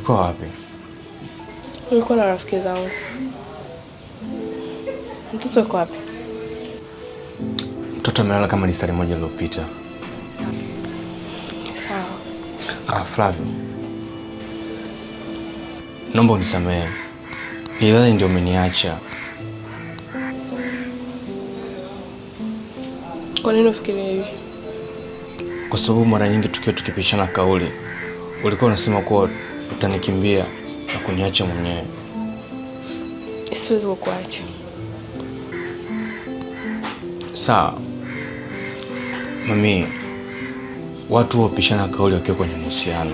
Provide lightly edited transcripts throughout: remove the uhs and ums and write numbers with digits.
Ulikuwa wapi? Nilikuwa na rafiki zangu. Mtoto yuko wapi? Mtoto amelala kama lisali moja lililopita. Sawa. Ah, Flavio, naomba unisamehe, nilidhani ndio umeniacha. Kwa nini ufikirie hivi? Kwa sababu mara nyingi tukiwa tukipishana kauli, ulikuwa unasema kuwa utanikimbia na kuniacha mwenyewe. Siwezi kukuacha. Sawa mami, watu wapishana kauli wakiwa kwenye mahusiano,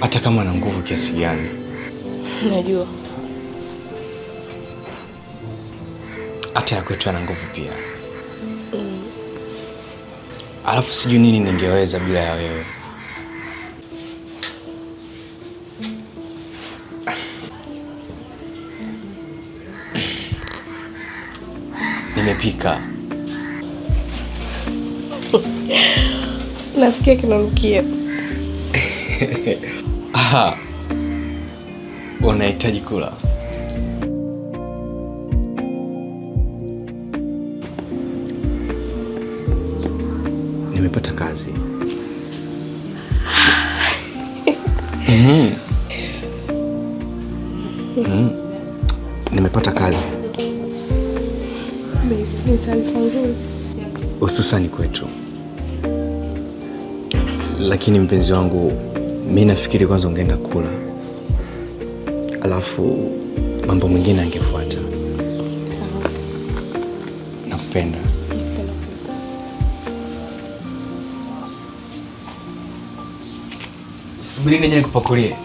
hata kama ana nguvu kiasi gani. Najua hata ya kwetu ana nguvu pia. Alafu sijui nini ningeweza bila ya wewe. Nimepika. Nasikia kinanukia. Aha. Unahitaji kula? Nimepata kazi. Mm. Mm. Nimepata kazi. Ni taarifa nzuri. Hususani kwetu. Lakini mpenzi wangu, mi nafikiri kwanza ungeenda kula, alafu mambo mengine angefuata. Sawa. Nakupenda. Subiri nije nikupakulie.